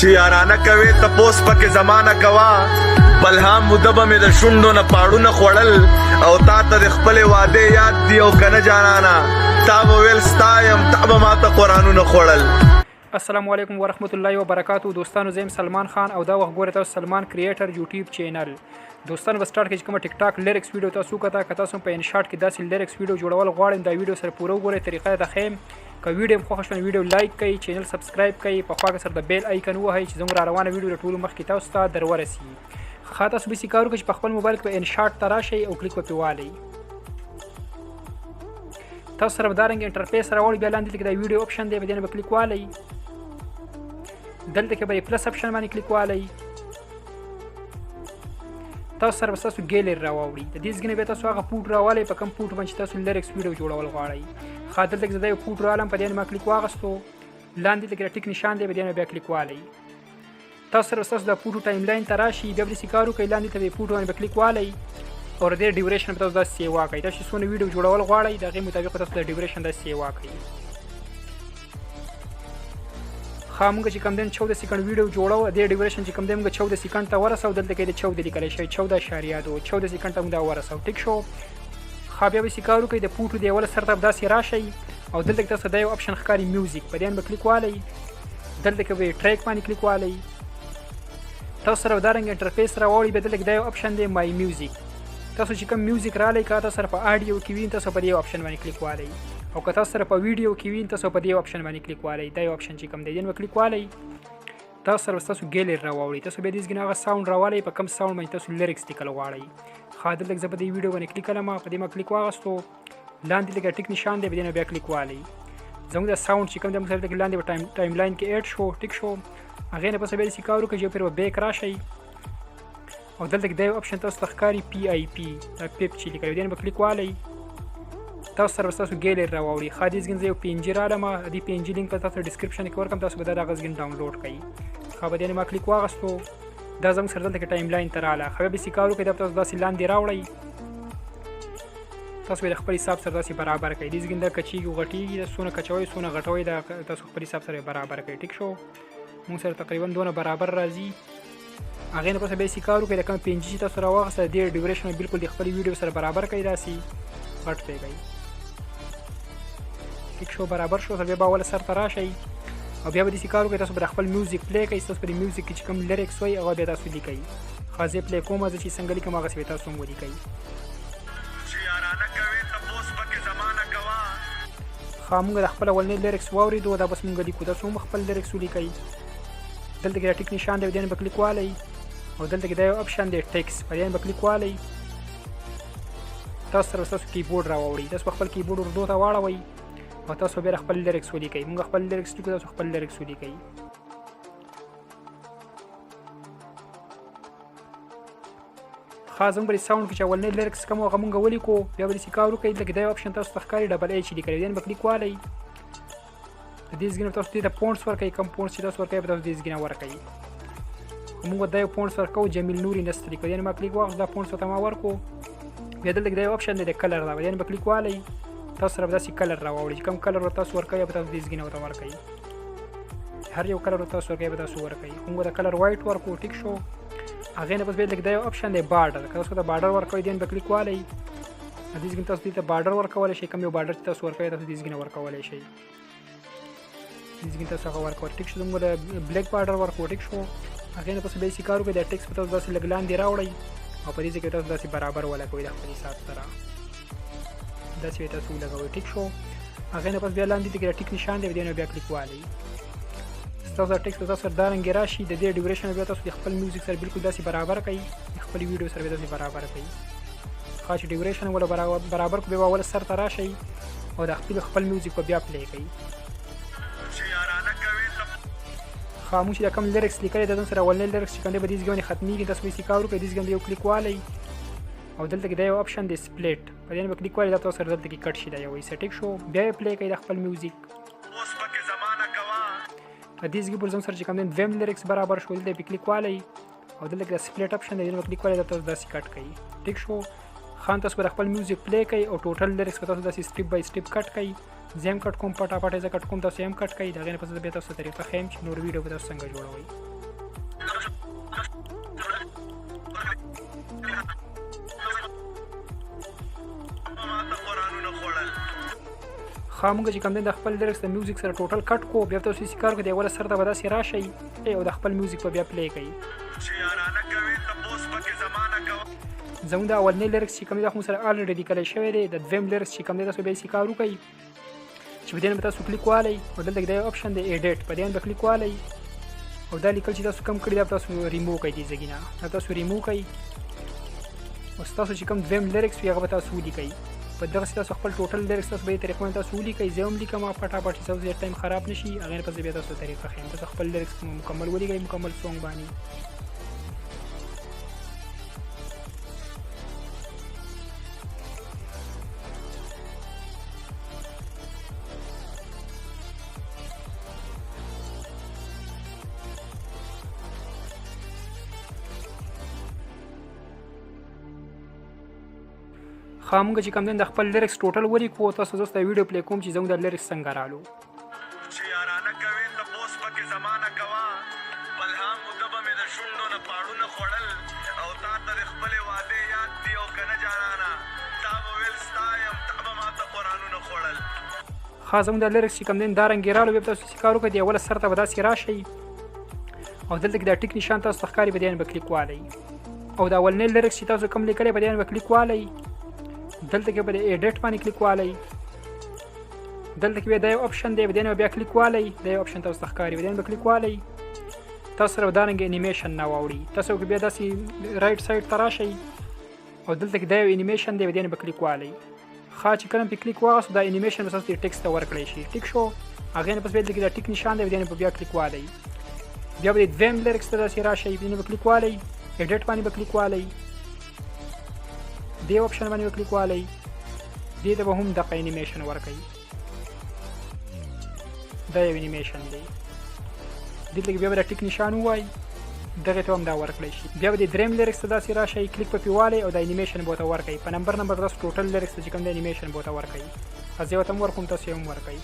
چې یارانه کوې تپوس پکې زمانه کوه. بلها موده به مې د شونډو نه پاړونه خوړل او تا ته د خپلې وعدې یاد دي او که نه جانانه، تا به ویل ستا یم، تا به ماته قرآنونه خوړل. السلام علیکم ورحمت الله وبرکاتو دوستانو، زه یم سلمان خان او دا وخت ګورئ تاسو سلمان کریټر یوټیوب چینل. دوستانو، په سٹارټ کې چې کومه ټیک ټاک لیریکس ویډیو تاسو کته، که تاسو په انشاټ کې داسې لیریکس ویډیو جوړول غواړئ، دا ویډیو سره پوره وګورئ، طریقه یې ښیم. که ویډیو مو خوښه شوه، ویډیو لایک کړئ، چینل سبسکرایب کړئ، په خوا کې سره د بیل آیکن ووهئ چې زموږ را روانه ویډیو له ټولو مخکې تاسو ته در ورسي. ښه، تاسو به کار وکړئ چې په خپل موبایل کې په انشاټ ته راشئ او کلیک پرې والئ. تاسو سره به دا رنګ انټرفیس راوړي. بیا لاندې کې دا ویډیو اپشن دی، په دې به کلیک والئ. دلته کې به پلس اپشن باندې کلیک والئ. تاسو سره به ستاسو ګیلر راواوړي. د دې ځګنه بیا تاسو هغه پوټ راوالئ په کوم پوټ باندې چې تاسو لیریکس ویډیو جوړول غواړئ. ښه، دلته کې زه دا یو پوټ رالم، په دې ما کلیک واغستو. لاندې کې ټیک نشان دی، په دې بیا کلیک والئ. تاسو سره تاسو د پوټو ټایم لاین ته راشي. بیا به کار وکړئ، لاندې ته به پوټو باندې کلیک والئ او د دې ډیوریشن په تاسو داسې سیوا کوي. تاسو څونه ویډیو جوړول غواړئ، د هغې مطابق تاسو د ډیوریشن داسې سیوا کوي. ښه، موږ چې کوم دی 14 سیکنډ ویډیو جوړو، د دې ډیوریشن چې کوم دی موږ 14 سیکنډ ته ورسو. دلته کې د 14 لیکل شوی، 14.2، 14 سیکنډ ته موږ دا ورسو، ټیک شو. ښه، بیا به کار وکړئ، د پوټو د اول سر ته داسې راشئ او دلته کې تاسو دا یو اپشن ښکاري میوزیک، په دې باندې کلیک والئ. دلته کې به ټریک باندې کلیک والئ. تاسو سره دا رنګ انټرفیس راوړي. بیا دلته کې دا یو اپشن دی مای میوزیک. تاسو چې کوم میوزیک رالی، که تاسو سره په آډیو کې وي، تاسو په دې اپشن باندې کلیک والئ او که تاسو سره په ویډیو کې وي، تاسو په دې اپشن باندې کلیک والئ. دا یو اپشن چې کوم دی، دې کلیک والئ. تاسو سره تاسو ګیلر راوړي. تاسو بیا دې ځګنه هغه ساوند راوالئ په کوم ساوند باندې تاسو لیریکس لیکل غواړئ. ښه، دلته زه په دې ویډیو باندې کلیک کړم، په دې ما کلیک واغستو. لاندې لږه ټیک نشان دی، په دې بیا کلیک والئ. زموږ د ساوند چې کوم دی، موږ سره لاندې په ټایم لاین کې اډ شو، ټیک شو. هغې نه پس بیا داسې کار وکړئ چې پرې به بیک راشئ او دلته کې دا یو اپشن تاسو ته ښکاري پی آی پی، دا پیپ چې لیکلی دی، به کلیک والئ. تاسو سره به ستاسو ګیلر راواوړي. ښه، دې ځګن زه یو پی این جي رالم، د دې پی این جي لینک به تاسو ډسکرپشن کې ورکړم، تاسو به دا دغه ځګن ډاونلوډ کړئ. ښه، په دې ما کلیک واغستو، دا زموږ سره دلته کې ټایم لاین ته راغله. ښه، بیا به کار وکړئ، دا تاسو داسې لاندې راوړئ، تاسو به د خپل حساب سره داسې برابر کړئ. دې ځګن دا کچېږي او غټېږي، دا څونه کچوئ څونه غټوئ، دا تاسو خپل حساب سره برابر کړئ، ټیک شو. موږ سره تقریبا دونه برابر راځي. هغې نه پس بیا یې کار وکړئ، د کوم پی این جي چې تاسو راواخیسته، د دې ډیوریشن بالکل د خپلې ویډیو سره برابر کړئ، داسې غټ پرې کړئ، ټیک شو، برابر شو. بیا به اوله سر ته راشئ او بیا به داسې کار وکړئ، تاسو به د خپل میوزیک پلی کړئ. ستاسو په دې میوزیک کې چې کوم لیریکس وایي، هغه بیا تاسو لیکئ. ښه، زه یې پلی کوم، زه چې څنګه لیکم هغسې به تاسو هم ولیکئ. چې یارانه کوې تپوس پکې زمانه کوه. ښه، موږ د خپل اولنی لیریکس واورېدو، دا بس موږ لیکو، تاسو هم خپل لیریکس ولیکئ. دلته کې دا ټیک نشان دی، په دې به کلیک والئ او دلته کې دا یو اپشن دی ټیکس، په دې به کلیک والئ. تاسو سره تاسو کیبورډ راوړي، تاسو خپل کیبورډ اردو ته واړوئ او تاسو بیا خپل لیریکس ولیکئ. موږ خپل لیریکس لیکو، تاسو خپل لیریکس ولیکئ. ښه، زموږ په ساوند کې چې اولنی لیریکس کوم هغه موږ ولیکو. بیا به داسې کار وکړئ، دلته کې دا یو اپشن تاسو ته ښکاري ډبل ای چې لیکلی دی، به کلیک والئ. د دې ځګنه تاسو دې ته پونټس ورکړئ، کوم پونټس چې تاسو ورکوئ به تاسو دې ځګنه ورکړئ. موږ دا یو پونټس ورکوو جمیل نوري نستري، په دې ما کلیک واخیست، دا پونټس ورته ما ورکړو. بیا دلته کې دا یو اپشن دی د کلر، دا په دې به کلیک والئ. تاسو سره به داسې کلر راواوړي چې کوم کلر ورته تاسو ورکوئ به تاسو دې ځګنه ورته ورکوئ. هر یو کلر ورته تاسو ورکوئ به تاسو ورکوئ. موږ د کلر وایټ ورکړو، ټیک شو. هغې نه پس بیا دلته کې دا یو اپشن دی بارډر، که تاسو ته بارډر ورکوئ دې به کلیک والئ. دې ځګنه تاسو دې ته بارډر ورکولی شئ، کوم یو بارډر چې تاسو ورکوئ تاسو دې ځګنه ورکولی شئ. دې ځګنه تاسو هغه ورکوئ، ټیک شو. زموږ د بلیک بارډر ورکړو، ټیک شو. هغې نه پس بیا یې کار وکړئ، دا ټیکس به تاسو داسې لږ لاندې راوړئ او په دې ځای کې تاسو داسې برابر ولګوئ د خپل حساب سره، داسې به تاسو ولګوئ، ټیک شو. هغې نه پس بیا لاندې کې د ټیک نشان دی، په دې نه بیا کلیک والئ. ستاسو دا ټیکس به تاسو سره دا رنګ راشي. د دې ډیوریشن بیا تاسو د خپل میوزیک سره بالکل داسې برابر کړئ، د خپلې ویډیو سره به داسې برابر کړئ. ښه، چې ډیوریشن ولا برابر کړو، بیا به اوله سر ته راشئ او د خپل میوزیک به بیا پلی کړئ. چې یارانه کوې ښه، موږ چې دا کوم لیریکس لیکلی دی، زموږ سره اولنی لیریکس چې کوم دی په دې ځای باندې ختمېږي. تاسو به یې کار وکړئ، دې ځای باندې یو کلیک والئ او دلته کې دا یو اپشن دی سپلیټ، په دې باندې کلیک والئ، دا تاسو سره دلته کې کټ شي، دا یو حصه، ټیک شو. بیا یې پلی کړئ د خپل میوزیک. اوس پکې زمانه کوه. په دې ځای کې پر زموږ سره چې کوم دی دویم لیریکس برابر شو، دلته یې کلیک والئ او دلته کې د سپلیټ اپشن دی، دې باندې کلیک والئ، دا تاسو داسې کټ کړئ، ټیک شو. خان تاسو به خپل میوزیک پلی کړئ او ټوټل لیریکس به تاسو داسې سټیپ بای سټیپ کټ کړئ. زه هم کټ کوم، پټاپټ یې زه کټ کوم، تاسو یې هم کټ کړئ. د هغې نه پس زه بیا تاسو ته طریقه ښیم چې نور ویډیو به تاسو څنګه جوړوئ. ښه مونږ چې کوم دی د خپل لیرکس د میوزیک سره ټوټل کټ کو، بیا تاسو یې کار کوئ، د اوله سر ته به داسې راشئ او د خپل میوزیک به بیا پلی کوئ. زموږ د اولنی لیرکس چې کوم دی دا خو سره الریډي لیکلی شوی دی. د دویم لیرکس چې کوم دی تاسو بیا یې کار وکړئ چې په دې باندې تاسو کلیک والئ او دلته کې دا یو اپشن دی ایډیټ، په دې باندې به کلیک والئ او دا لیکل چې تاسو کم کړي دا تاسو ریموو کړئ، دې ځای نه دا تاسو ریموو کړئ او ستاسو چې کوم دویم لیرکس وي هغه به تاسو ولیکئ. په دغسې تاسو خپل ټوټل لیرکس تاسو به یې طریقه باندې تاسو ولیکئ. زه هم لیکم فټافټ چې ستاسو ډېر ټایم خراب نه شي، هغې نه پس بیا تاسو طریقه ښیم. تاسو خپل لیرکس مکمل ولیکئ، مکمل سونګ باندې. ښه مونږ چې کوم دی د خپل لیرکس ټوټل ولیکو. تاسو زه ستاسو ویډیو پلی کوم چې زموږ د لیرکس څنګه رالو. چې یارانه کوې تپوس پکې زمانه کوه، بلها موده به مې د شونډو نه پاړونه خوړل او تا ته د خپلې وعدې یاد دي او که نه جانانه، تا به ویل ستا یم، تا به ماته قرآنونه خوړل. ښه زموږ د لیرکس چې کوم دی دا رنګ یې رالو. بیا تاسو چې کار وکړئ د اوله سر ته به داسې راشئ او دلته کې دا ټیک نشان تاسو ته ښکاري، په دې باندې به کلیک والئ او د اولنی لیرکس چې تاسو کوم لیکلی په دې باندې به کلیک والئ. دلته کې به د ایډیټ باندې کلیک والئ. دلته کې بیا دا یو اپشن دی، په دې باندې بیا کلیک والئ. دا یو اپشن تاسو ته ښکاري، په دې باندې به کلیک والئ. تاسو سره به دا رنګ انیمیشن نه واوړي. تاسو که بیا داسې رایټ سایډ ته راشئ او دلته کې دا یو انیمیشن دی، په دې باندې به کلیک والئ. ښه چې کله پې کلیک واغستو دا انیمیشن به تاسو دې ټیکس ته ورکړی شي. ټیک شو، هغې نه پس بیا دلته کې دا ټیک نشان دی، په دې باندې به بیا کلیک والئ. بیا به د دویم لیرکس ته داسې راشئ، په دې باندې به کلیک والئ، ایډیټ باندې به کلیک والئ، دې اپشن باندې به کلیک والئ، دې ته به هم دغه انیمیشن ورکوي. دا یو انیمیشن دی. دلته کې بیا به د ټیک نشان ووایي، دغې ته هم دا ورکړی شي. بیا به د دریم لیرکس ته داسې راشئ، کلیک په پې والئ او دا انیمیشن به ورته ورکوي. په نمبر نمبر تاسو ټوټل لیرکس ته چې کوم دی انیمیشن به ورته ورکوي. زه یې ورته هم ورکوم، تاسو یې هم ورکوئ.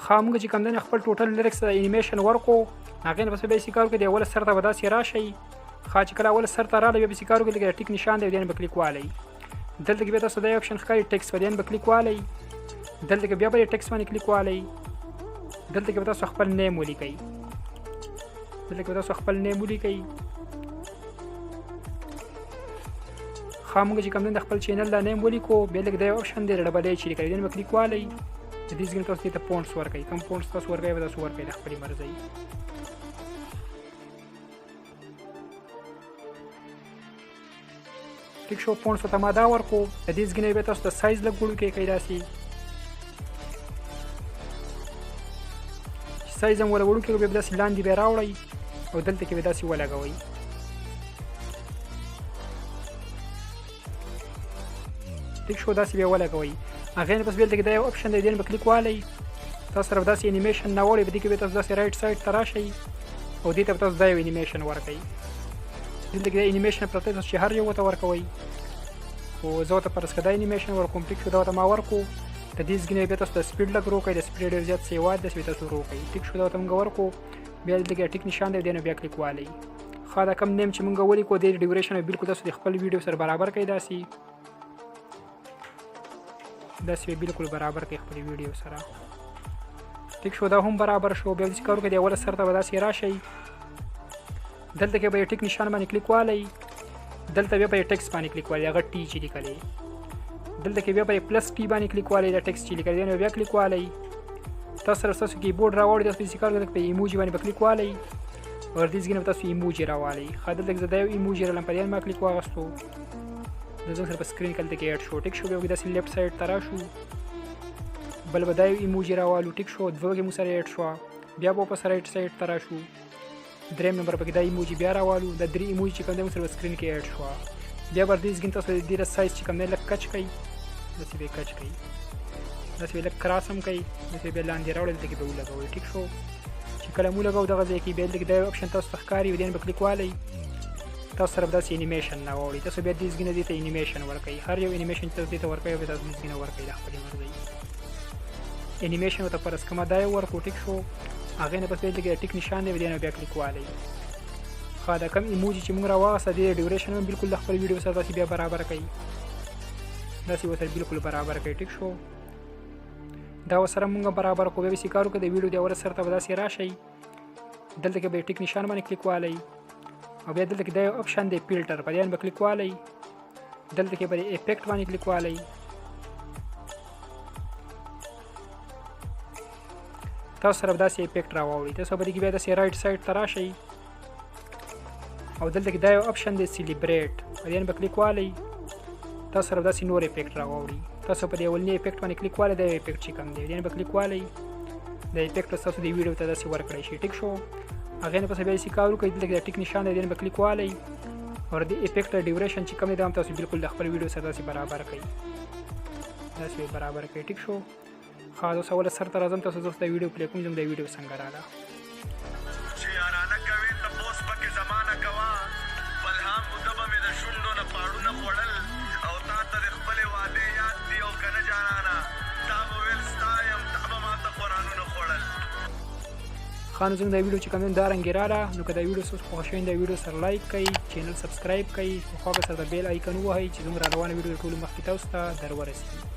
ښه موږ چې کوم دی خپل ټوټل لیرکس ته انیمیشن ورکو، هغې نه پس بیا یې کار وکړي، د اوله سر ته به داسې راشئ. ښه چې کله اوله سر ته راغلی بیا به یې کار وکړي، لکه ټیک نشان دی، په دې باندې به کلیک والئ. دلته کې بیا تاسو دا یو اپشن ښکاري ټیکس، په دې باندې به کلیک والئ. دلته کې بیا په دې ټیکس باندې کلیک والئ. دلته کې به تاسو خپل نیم ولیکئ. دلته کې به تاسو خپل نیم ولیکئ. ښه موږ چې کوم دی د خپل چینل دا نیم ولیکو. بیا لږ دا یو اپشن دی ډبل ای چې لیکلی، دې باندې به کلیک والئ. د دې ځای تاسو دې ته پونټس ورکوي، کوم پونټس تاسو ورکوي به تاسو ورکوي د خپلې مرضۍ. ټیک شو، پونټس ورته ما دا ورکو. د دې ځای نه بیا تاسو د سایز لږ وړوکی کړئ، داسې چې سایز هم وله وړوکی کړئ، بیا به داسې لاندې بیا راوړئ او دلته کې به داسې ولګوئ. ټیک شو، داسې بیا ولګوئ. هغې نه پس بیا دلته کې دا یو اپشن دی، دې باندې به کلیک والئ. تاسو سره به داسې انیمیشن نه واوړي، په دې کې بیا تاسو داسې رایټ سایډ ته راشئ او دې ته به تاسو دا یو انیمیشن ورکوئ. دلته کې دا انیمیشن پرته تاسو چې هر یو ورته ورکوئ، خو زه ورته فرض کړه دا انیمیشن ورکوم. ټیک شو، دا ورته ما ورکو. د دې ځای نه بیا تاسو د سپیډ لږ رو کړئ، د سپیډ ډېر زیات سیوا دی، داسې بیا تاسو رو کړئ. ټیک شو، دا ورته موږ ورکو. بیا دلته کې ټیک نشان دی، دې نه بیا کلیک والئ. ښه دا کوم نیم چې موږ ولیکو دې ډیوریشن به بالکل تاسو د خپل ویډیو سره برابر کړئ، داسې داسې به بالکل برابر کړئ خپلې ویډیو سره. ټیک شو، دا هم برابر شو. بیا داسې کار وکړئ، د اوله سر ته به داسې راشئ، دلته کې به یې ټیک نشان باندې کلیک والئ. دلته بیا به یې ټیکس باندې کلیک والئ، هغه ټي چې لیکلی. دلته کې بیا به یې پلس ټي باندې کلیک والئ، دا ټیکس چې لیکلی دی بیا کلیک والئ. تاسو سره ستاسو کیبورډ راوړي، تاسو داسې کار وکړئ، په ایموجي باندې به کلیک والئ او دې ځای نه به تاسو ایموجي راوالئ. ښه دلته کې زه دا یو ایموجي رالم، په دې ما کلیک واغستو، د زموږ سره په سکرین کې دلته کې اډ شو. ټیک شو، بیا به داسې لیفټ سایډ ته راشو، بل به دا یو ایموجي راوالو. ټیک شو، دوه کې مو سره اډ شوه. بیا به واپس رایټ سایډ ته راشو، دریم نمبر پکې دا ایموجي بیا راوالو. دا درې ایموجي چې کوم دی موږ سره په سکرین کې اډ شوه. بیا به دې ځای تاسو د دې سایز چې کوم دی لږ کچ کړئ، داسې به یې کچ کړئ، داسې به یې لږ کراس هم کړئ، داسې به یې لاندې راوړئ، دلته کې به ولګوئ. ټیک شو، چې کله مو لګاو دغه ځای کې بیا دلته کې دا یو اپشن تاسو ته ښکاري، دې به کلیک والی، تاسو سره به داسې انیمیشن نه واوړي. تاسو بیا دې ځای نه دې ته انیمیشن ورکوئ. هر یو انیمیشن چې تاسو دې ته ورکوئ بیا تاسو دې ځای نه ورکوئ د خپلې مرضۍ انیمیشن ورته فرض که ما دا یو ورکړو، ټیک شو. هغې نه پس بیا دلته کې د ټیک نشان دی، دې نه بیا کلیک والی. ښه، دا کوم ایموجي چې موږ راواخیسته دې ډیوریشن هم بالکل د خپل ویډیو سره داسې بیا برابر کوي، داسې ورسره بالکل برابر کوي، ټیک شو. دا ورسره موږ برابر کړو. بیا به څه کار وکړو، د ویډیو د اوله سر ته به داسې راشئ، دلته کې به ټیک نشان باندې کلیک والی او بیا دلته کې دا یو اپشن دی فلټر، په دې باندې به کلیک والی، دلته کې به د افیکټ باندې کلیک والی. تاسو سره به داسې افیکټ راواوړي. تاسو به دې کې بیا داسې رایټ سایډ ته راشئ او دلته کې دا یو اپشن دی سیلیبریټ، په دې باندې به کلیک والی، تاسو سره به داسې نور افیکټ راواوړي. تاسو په دې اولني افیکټ باندې کلیک والی، دا یو افیکټ چې کوم دی دې باندې به کلیک والی، دا افیکټ به ستاسو د ویډیو ته داسې ورکړی شي، ټیک شو. هغې نه پس بیا داسې کار وکړئ، دلته کې دا ټیک نشان دی، دې باندې به کلیک والی او د افیکټ ډیوریشن چې کوم دی دا هم تاسو بالکل د خپل ویډیو سره داسې برابر کړئ، داسې یې برابر کړئ، ټیک شو. ښه، زه اوس اوله سر ته راځم، تاسو زه اوس دا ویډیو پلی کوم، زموږ دا ویډیو څنګه راغله. چې یارانه کوې تپوس پکې زمانه کوه، بلها موده به مې د شونډو نه پاړونه خوړل او تا ته د خپلې وعدې یاد دي او که نه جانانه، تا به ویل ستا یم، تا به ماته قرآنونه خوړل. ښه، نو زموږ دا ویډیو چې کوم دا رنګ یې راغله. نو که دا ویډیو ستاسو خوښه شوې، دا ویډیو سره لایک کړئ، چینل سبسکرایب کړئ، په خوا کې سره د بیل آیکن ووهئ چې زموږ را روانه ویډیو ټولو مخکې تاسو ته در ورسېږي.